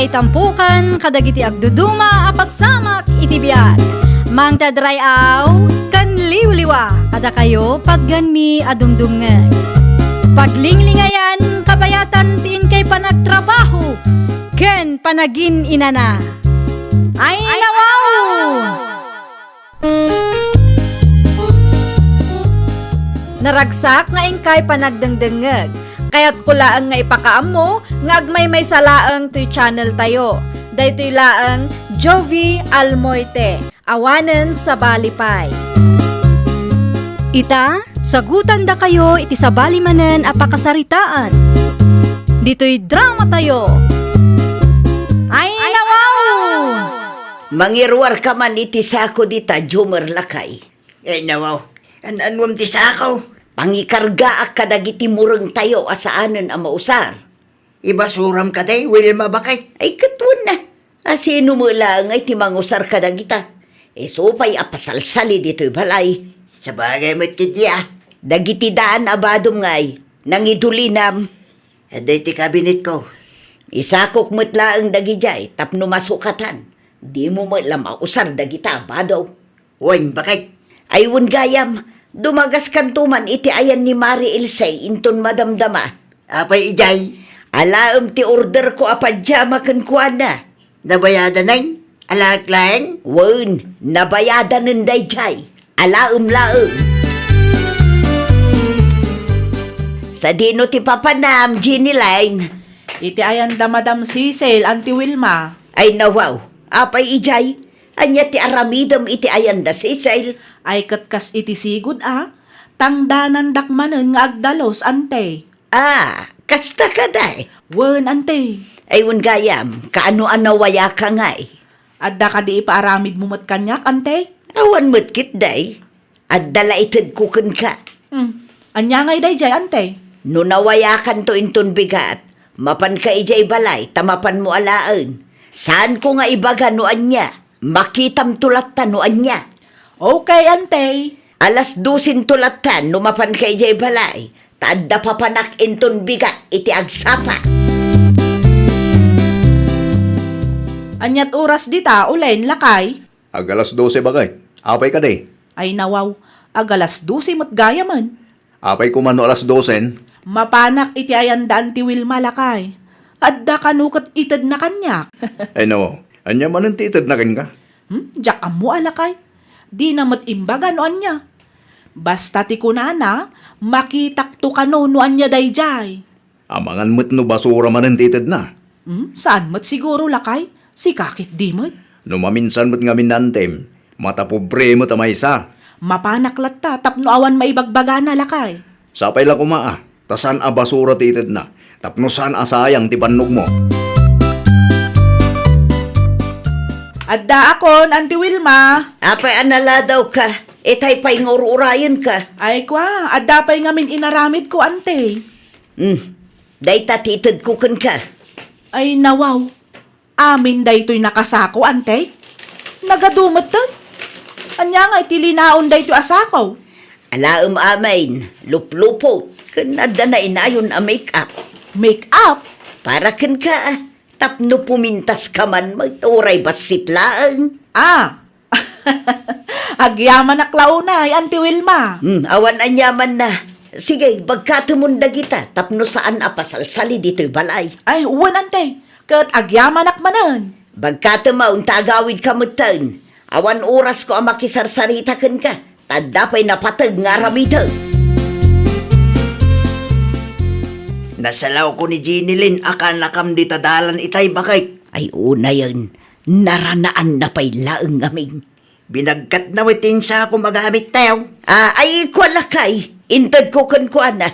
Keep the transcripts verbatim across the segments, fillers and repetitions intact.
Itampukan kadagiti agduduma a pasamak iti biag. Mangted ray-aw ken liwliwa kadakayo patganmi a dumdumngeg. Paglinglingayan kabayatan ti inkay panagtrabaho ken panagin-inana. Ay, nawaw! Naragsak nga inkay panagdengdengngeg. Kayatko laeng nga ipakaammo nga agmaymaysa laeng toy channel tayo. Daytoy laeng Jovie Almoite, awanen sabali pay. Ita, sagutandakayo iti sabali manen a pakasaritaan. Ditoy drama tayo. Ay, nawaw! Mangiruarka man iti sako dita, Jomer, lakay. Ay, nawaw. An-anuam ti sako? Pangikargaak kadagiti murengtayo a saanen a mausar. Ibasuram kadi, Wilma, bakay? Ay, ket wenno. A sino met laeng ngay ti mangusar kadagita? Isu pay a pasalsali ditoy balay. Sabagay met ketdi, a. Dagiti daan a badom ngay, nangidulinam. Adda iti kabinetko. Isakok met laeng dagidiay tapno masukatan. Dimo met la mausar dagita a bado. Wen, bakay? Ay, wen gayam, dumagaskanto man iti ayan ni Mari Ilse inton madamdama. Apay idiay? Alaem ti orderko a pajama kenkuana. Nabayadanen? Alaek laeng? Wen, nabayadanen daydiay. Alaem laeng. Sadino ti papanam, Jenny Line? Iti ayanda Madam Cecil, Auntie Wilma. Ay, nawaw. Apay idiay? Ania ti aramidem iti ayanda Cecil? Ay, ket kas iti sigud a, tangdanandak manen nga agdalus, Ante. Ah, kasta kadi? Wen, Ante. Ay, wen gayam, kaano a nawayaka ngay? Adda kadi ipaaramidmo met kaniak, Ante? Awan met ketdi. Adda la itedko kenka. Hmm. Ania ngay daydiay, Ante? No nawayakanto inton bigat, mapanka idiay balay ta mapanmo alaen. Saanko nga ibaga no ania, makitamto latta no ania. Okay, Ante. Alas dosento latta no mapanka idiay balay, ta adda papanak inton bigat iti agsapa. Aniat oras dita, ulen, lakay? Ag alas dose, bakay. Apay kadi? Ay, nawaw. Ag alas dose met gayamen. Apay koma no alas dosen? Mapanak iti ayanda Auntie Wilma, lakay. Adda kano ket itedna kaniak. Ay, nawaw. Ania manen ti itedna kenka? Hmm? Diak ammo a, lakay. Dina met imbaga no ania. Basta ti kunana, makitakto kano no ania daydiay. Amangan met no basura manen ti itedna. Hmm, saan met siguro, lakay? Sika ketdi met. No maminsan met ngamin, Antem, matapobre met a maysa. Mapanak latta tapno awan maibagbagana, lakay. Sapay la koma a, ta saan a basura ti itedna, tapno saan a sayang ti bannogmo. Addaakon, Auntie Wilma. Apay a naladawka, itay pay nga ur-urayenka. Ay, kua, adda pay ngamin inaramidko, Ante. Hmm. Dayta ti itedko kenka. Ay, nawaw. Amin daytoy nakasako, Ante? Nagadu metten? Ania nga iti linaon daytoy a sako? Alaem amin, luplupot, ken adda nainayon a make-up. Make-up? Para kenka, tapno pumintaska man met, uray bassit laeng. Ah, agyamanak la unay, Auntie Wilma. Hmm, awan aniamanna. Sige, bagkatemon dagita tapno saan a pasalsali ditoy balay. Ay, wen, Ante. Ket agyamanak manen. Bagkatem a, unta agawidka metten. Awan orasko a makisarsarita kenka. Ta adda pay napateg nga aramidek. Nasalawko ni Jenny Lynn a kanakam dita dalan itay, bakay. Ay, unayen, naranaanna pay laeng ngamin. Binagkatna met ti insakom a gamit tayo. Ah, ay, kua lakay, intedko kenkuana.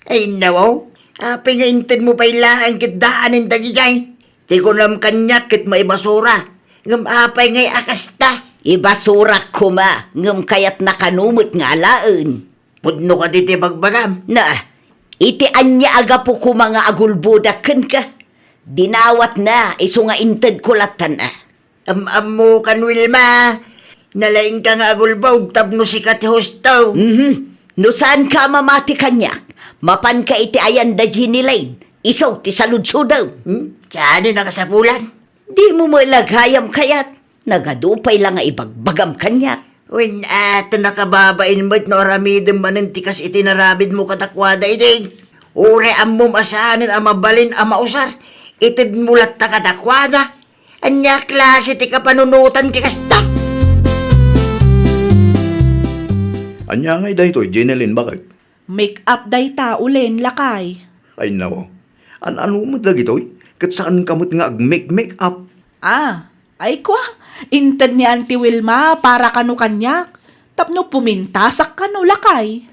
Ay, nawaw, apay nga intedmo pay laeng ket daanen dagidiay? Ti kunam kaniak ket maibasura, ngem apay ngay a kasta? Ibasurak koma, ngem kayatna kano met nga alaen. Pudno kadi ti bagbagam? Na, iti ania a gapu koma nga agulbodak kenka? Dinawatna, isu nga intedko lattan a. Am-ammokan, Wilma. Nalaingka nga agulbod tapno sika ti husto. Mhm. No saanka a mamati kaniak, mapanka iti ayan da Jenny Lane. Isu ti saludsodem. Hmm? Saan a kasapulan? Dimo met la gayam kayat. Nagadu pay la nga ibagbagam kaniak. Wen, a, ta nakababain met no aramidem manen ti kas iti naramidmo kadakuada idi. Uray ammom a saanen a mabalin a mausar, itedmo latta kadakuada. Ania a klase ti kapanunotan ti kasta? Ania ngay daytoy, Jenilyn, baket? Make up dayta, ulen, lakay. Ay, nawaw. An-ano met dagitoy? Ket saanka met nga ag-make-make up? Ah, ay kua, inted ni Auntie Wilma para kano kaniak. Tapno pumintasak kano, lakay.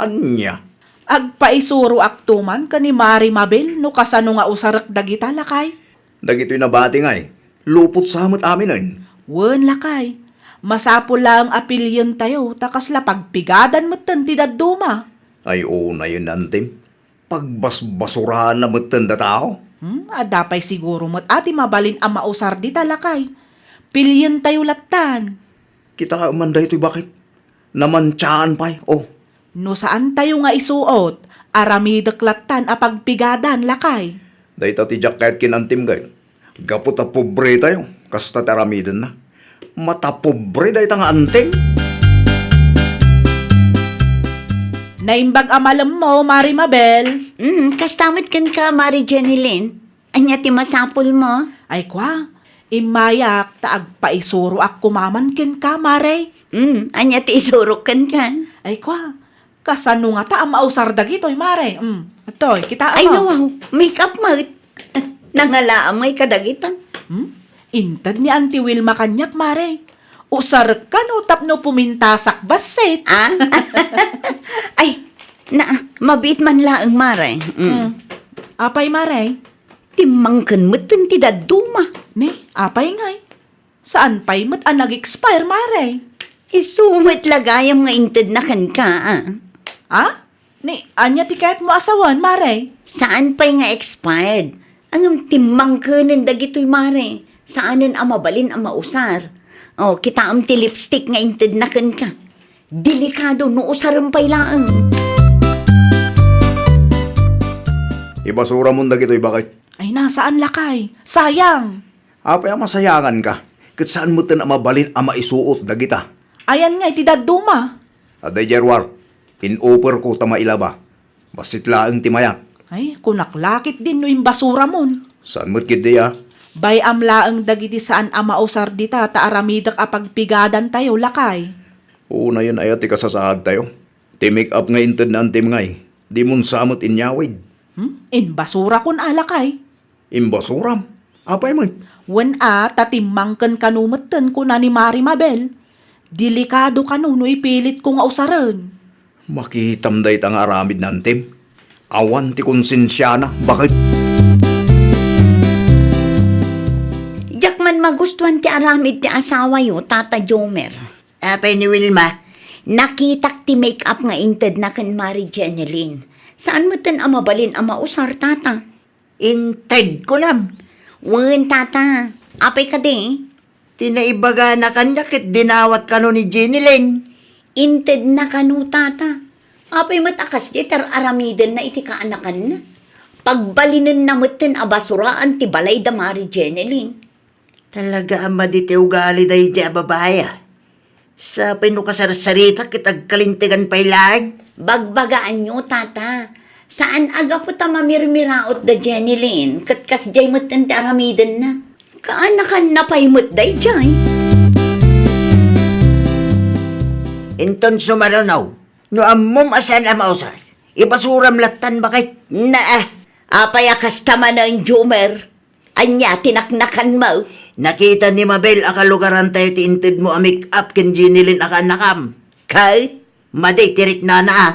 Ania? Agpaisuroakto man ken ni Mari Mabel no kasano nga usarek dagita, lakay. Dagitoy nabati ngay, lupot sa met aminen. Wen, lakay. Masapul laeng a pilien tayo ta kasla pagpigadan metten ti dadduma. Ay, unayen, Antim. Pagbasbasuraanna metten da tao. Hmm, adda pay siguro met a ti mabalin a mausar dita, lakay. Pilien tayo lattan. Kitaem man daytoy, baket. Namantiaan pay, oh. No saan tayo nga isuot, aramidek lattan a pagpigadan, lakay. Dayta ti diak kayat ken Antim, ket gapu ta pobre tayo, kasta ti aramidenna. Matapobre dayta nga Antim. Naimbag a malemmo, Mari Mabel. Mm, kasta met kenka, Mari Jenilyn. Ania ti masapulmo? Ay kua, immayak ta agpaisuroak koma man kenka, Mare. Mm, ania ti isurok kenka? Ay kua, kasano ngata a mausar dagitoy, Mare? Mm, atoy, kitaem. Ay, nawaw, make up met. Nangalaam ngay kadagita. Hmm? Inted ni Auntie Wilma kaniak, Mare. Usarek kano tapno pumintasak bassit. Ah? Ay, na, mabiit man laeng, Mare. Mm. Hmm. Apay, Mare? Timmangken metten ti dadduma. Ne, apay ngay? Saan pay met a nag-expire, Mare? Isu met la gayam nga intedna kenka, ah. Ah? Ni, ania ti kayatmo a sawen, Mare? Saan pay nga expired. Ngem timmangkenen dagitoy, Mare. Saanen a mabalin a mausar. Oh, kitaem ti lipstick nga intedna kenka. Delikado no usarem pay laeng. Ibasuramon dagitoy, baket. Ay na, saan, lakay. Sayang! Apay a masayanganka? Ket saan metten a mabalin a maisuot dagita. Ayan ngay ti dadduma. Adda idiay ruar, in-offerko ta mailaba. Bassit laeng ti mayat. Ay, kunak la ketdin no imbasuramon. Saan met ketdi a? Bay-am laeng dagiti saan a mausar dita ta aramidek a pagpigadantayo, lakay. Unayen aya ti kasasaadtayo? Ti make-up nga inted ni Antim ngay, dimon sa met inyawid. Hmm? Imbasurakon a, lakay. Imbasuram? Apay met? Wen a, ta timmangken kano metten, kuna ni Mari Mabel. Delikado kano no ipilitko nga usaren. Makitam dayta nga aramid ni Antim. Awan ti konsensiana, baket. Diak man magustuan ti aramid ti asawayo, Tata Jomer. Apay ni Wilma? Nakitak ti make-up nga intedna ken Mari Jenilyn. Saan metten a mabalin a mausar, Tata. Inted kunam? Wen, Tata. Apay kadi? Ti naibagana kaniak ket dinawat kano ni Jenilyn. Intedna kano, Tata. Apay met a kasdiay ti ar-aramidenna iti kaanakanna? Pagbalinenna metten a basuraan ti balay da Mari Jenilyn. Talaga a madi ti ugali daydiay a babai, a. Sapay no kasarsarita ket agkalintegan pay laeng. Bagbagaanyo, Tata. Saan a gapu ta mamirmiraot da Jenilyn ket kasdiay metten ti aramidenna. Kaanakanna pay met daydiay. Inton sumaruno, no ammom a saan a mausar, ibasuram lattan, baket. Naa, apay a kasta manen, Jomer? Ania ti naknakanmo? Nakita ni Mabel a kalugarantayo ti intedmo a make-up ken Jenilyn a kaanakam. Ket? Madi ti riknana, a.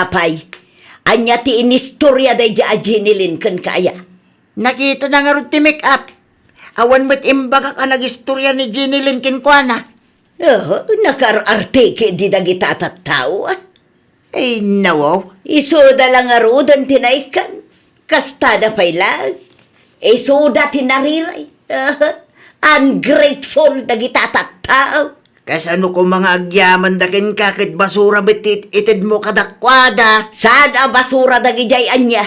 Apay, ania ti inistorya daydiay a Jenilyn kenka aya? Nakitana ngarud ti make-up. Awan met imbagak a nagistorya ni Jenilyn kenkuana. Oh, nakaar-arte ketdi dagita a tattao, a. Ay, nawaw. Isuda la ngaruden ti naikkan. Kastada pay laeng. Isuda ti nariray. Ungrateful dagita a tattao. Kasano koma nga agyamanda kenka ket basura met ti it-itedmo kadakuada? Saan a basura dagidiay ania?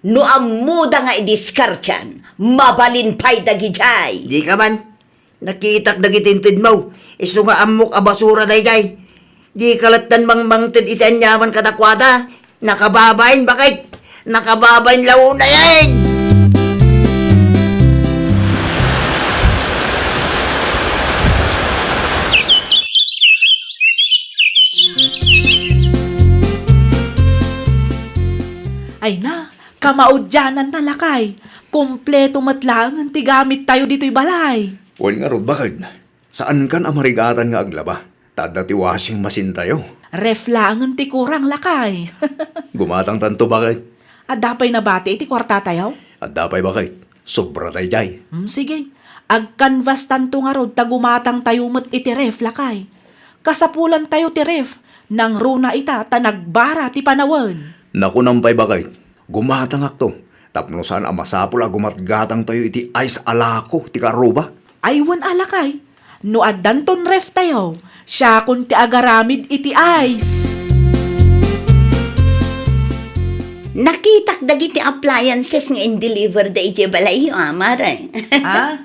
No ammoda nga idiskartian, mabalin pay dagidiay. Dika man. Nakitak dagiti intedmo. Isu nga ammok a basura daydiay. Dika lattan mangmangted iti aniaman kadakuada. Nakababain, bakit? Nakababain la unayen! Ay na, kamaudiananna, lakay. Kompleto met laengen ti gamittayo ditoy balay. Wen ngarud, bakit? Saankan a marigatan nga aglaba, ta adda ti washing machine-tayo. Ref laengen ti kurang, lakay. Gumatangtanto, bakit? Adda pay nabati iti kuartatayo? Adda pay, bakit? Sobra daydiay. Hmm, sige. Agkanvastanto ngarud ta gumatangtayo met iti ref, lakay. Kasapulantayo ti ref, nangruna ita ta nagbara ti panawen. Nakunam pay, bakit? Gumatangakto, tapno saan a masapul a gumatgatangtayo iti ice a lako ti karuba. Ay, wen a, lakay. No addanton ref-tayo, siakon ti agaramid iti ice. Nakitak dagiti appliances nga in-deliver da idiay balayyo, a, mare. Ah?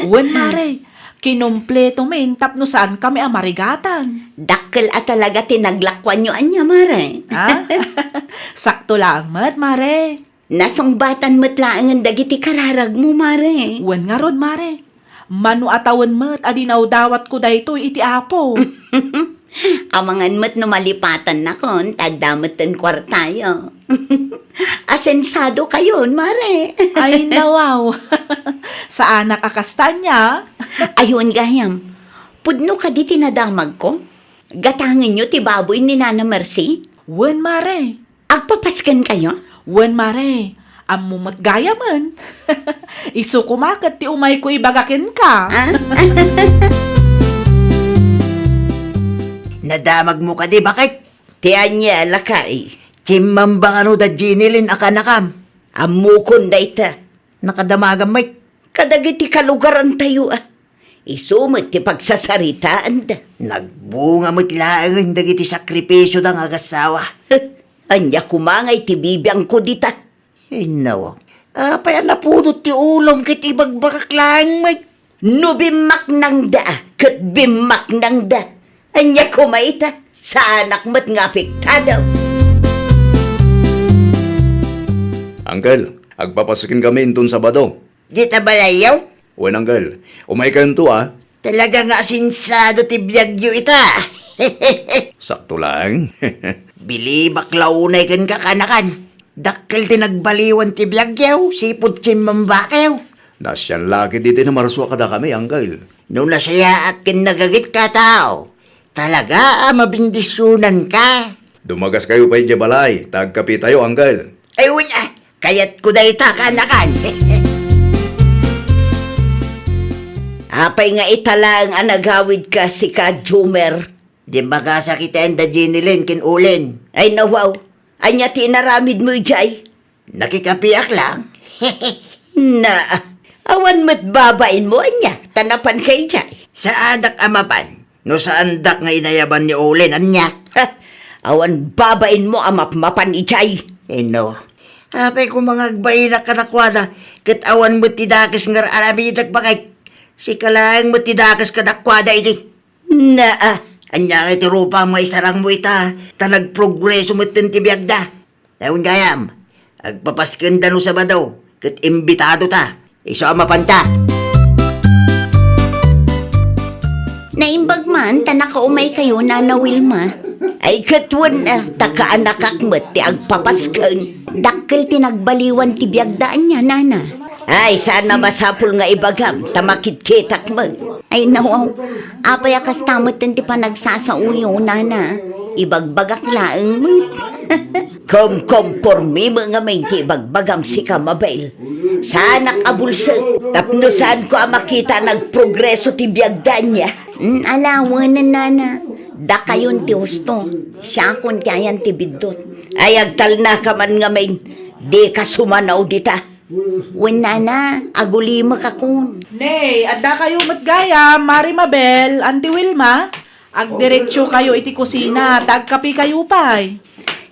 Wen, mare. Kinumpleto men tapno saankami a marigatan. Dakkel a talaga ti naglakuanyo ania, mare. Ah? Sakto laeng met, mare. Nasungbatan met laengen dagiti kararagmo, mare. Wen ngarud, mare. Mano a tawen met a dinawdawatko daytoy iti Apo. Amangan met no malipatannakon, ta adda metten kuartayo. Asensadokayon, mare. Ay, nawaw. Saanak a kasta ania? Ay, wen gayam. Pudno kadi ti nadamagko? Gatangenyo ti baboy ni Nana Mercy? Wen, mare. Agpapaskenkayo? Wen, mare. Ammo met gayamen. Isu koma ket ti umayko ibaga kenka. Ah? Nadamagmo kadi, bakit? Ti ania, lakay? Chimmamba kano da Jenny Lynn a kanakam? Ammokon dayta. Nakadamagam met. Kadagiti kalugarantayo, a. Isu met ti pagsasaritaanda. Nagbunga met laengen dagiti sakripisioda nga agassawa. Ania koma ngay ti bibiangko dita? Innaw. Apay a napudot ti ulom ket ibagbagak laeng met? No bimmaknangda, ket bimmaknangda. Ania koma ita? Saanak met nga apektado. Uncle, agpapasken kami inton Sabado. Dita balayyo? Wen, uncle. Umaykayonto, a. Talaga nga asensado ti biagyo ita. Sakto laeng. Bilibak la unay kenka, kanakan. Dakkel ti nagbaliwan ti biagyo, sipud chimmambakayo. Naasian la ketdi ti namarsua kadakami, uncle. No nasayaat ken nagagit ka tao, talaga a mabendisionanka. Dumagaskayo pay idiay balay, ta agkapitayo, uncle. Ay, wen, a, kayatko dayta, kanakan. Apay nga ita laeng a nagawidka, sika, Jumer? Diak magasakiten da Jenny Lynn ken Olen. Ay, nawaw. Ania ti inaramidmo idiay? Nakikapiak lang. Na, awan met babainmo, ania, ta napanka idiay? Saanak a mapan. No saandak nga inayaban ni Olen, ania? Ha! Awan babainmo a mapmapan idiay. Inno. Apay koma nga agbainak kadakuada, ket awan met ti dakes nga ar-aramidek, bakit? Sika laeng met ti dakes kadakuada idi. Naa. Ania ngay ti rupam nga isarangmo ita, ta nagprogreso metten ti biagda? Wen gayam, agpapaskenda no Sabado, ket imbitadota. Isu a mapanta. Naimbag man ta nakaumaykayo, Nana Wilma. Ay, ket wen, a, ta kaanakak met ti agpapasken. Dakkel ti nagbaliwan ti biagda ania, Nana? Ay, saan a masapul nga ibagam, ta makitkitak met. Ay, nawaw. Apay a kasta metten ti panagsasaoyo, Nana? Ibagbagak laeng met. Kumkompormi met ngamin ti ibagbagam, sika, Mabel. Saanak a bulsek, tapno saanko a makita a nagprogreso ti biagda ania. Mm, ala, wenen, Nana. Dakayon ti husto. Siakon ti ayan ti biddut. Ay, agtalnaka man ngamin. Dika sumanaw dita. Wen, Nana, agulimekakon. Nay, addakayo met gayam, Mari Mabel, Auntie Wilma. Agdiretsokayo iti kusina, ta agkapekayo pay.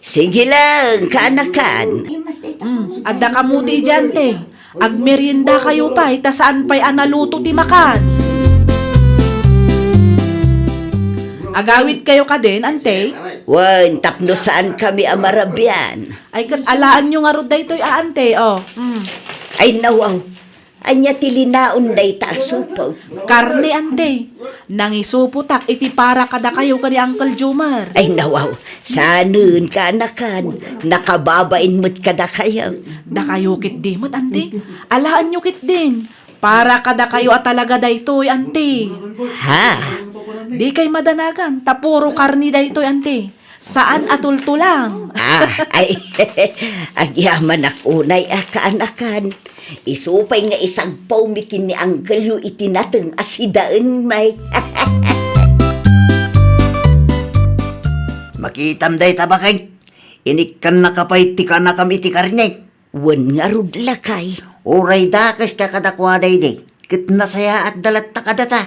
Sige lang, kaanakan. Mm. Adda kamu ti idiay, ante. Agmeriendakayo pay, ta saan pay a naluto ti makan. Agawidkayo kadin, ante? Wen, tapno saankami a marabian. Ay, ket alaenyo ngarud daytoy a, ante, o. Mm. Ay, nawaw. Ania ti linaon dayta a supot? Karne, ante. Nangisupotak iti para kadakayo ken ni Uncle Jomar. Ay, nawaw. Saanen, kaanakan. Nakababain met kadakayo. Dakayo ketdi met, ante. Alaenyo ketdin. Para kadakayo a talaga daytoy, ante. Ha? Dikay madanagan, ta puro karne daytoy, ante. Saan a tultulang. Ah, ay, agyamanak unay a kaanakan. Isu pay nga isagpawmi ken ni Uncle-yo iti nateng a sidaen, may. Makitam dayta, baket. Inikkannaka pay ti kanakam iti karne. Wen ngarud, lakay. Uray dakeska kadakuada idi, ket nasayaatda latta kadata.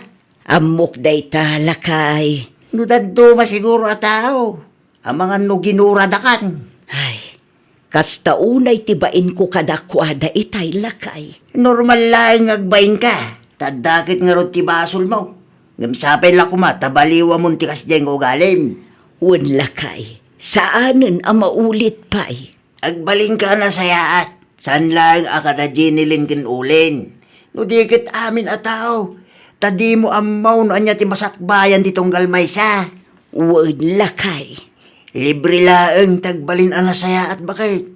Ammok dayta, lakay. No dadduma siguro a tao, amangan no ginuradakan. Ay, kasta unay ti bainko kadakuada itay, lakay. Normal laeng nga agbainka. Ta adda ket ngarud ti basolmo. Ngem sapay la koma ta baliwamon ti kasdiay nga ugalim. Wen, lakay. Saanen a maulit pay. Agbalinka a nasayaat, saan laeng a kada Jenny Lynn ken Olen. No di ket amin a tao, ta dimo ammo no ania ti masakbayan ti tunggal maysa. Wen, lakay. Libre laeng ti agbalin a nasayaat, baket.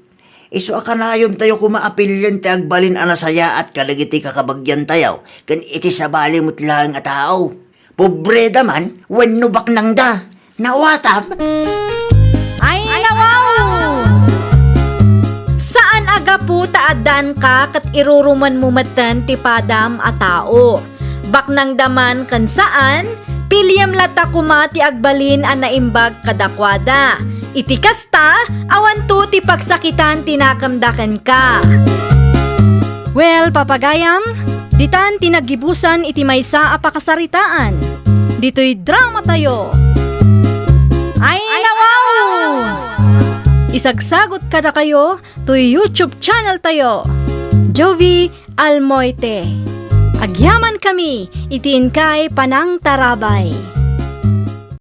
Isu a kanayontayo koma a pilien ti agbalin a nasayaat kadagiti kakabagyantayo ken iti sabali met laeng a tao. Pobreda man wenno baknangda. Nawatam? Ay, nawaw! Saan a gapu ta addanka ket irurumenmo metten ti padam a tao. Baknangda man ken saan, piliem latta koma ti agbalin a naimbag kadakuada. Iti kasta, awanto ti pagsakitan ti nakemda kenka. Well, papagayam, ditan ti naggibusan iti maysa a pakasaritaan. Ditoy dramatayo. Ay, nawaw! Isagsagot kadakayo toy YouTube channel tayo, Jovie Almoite. Agyamankami iti inkay panangtarabay.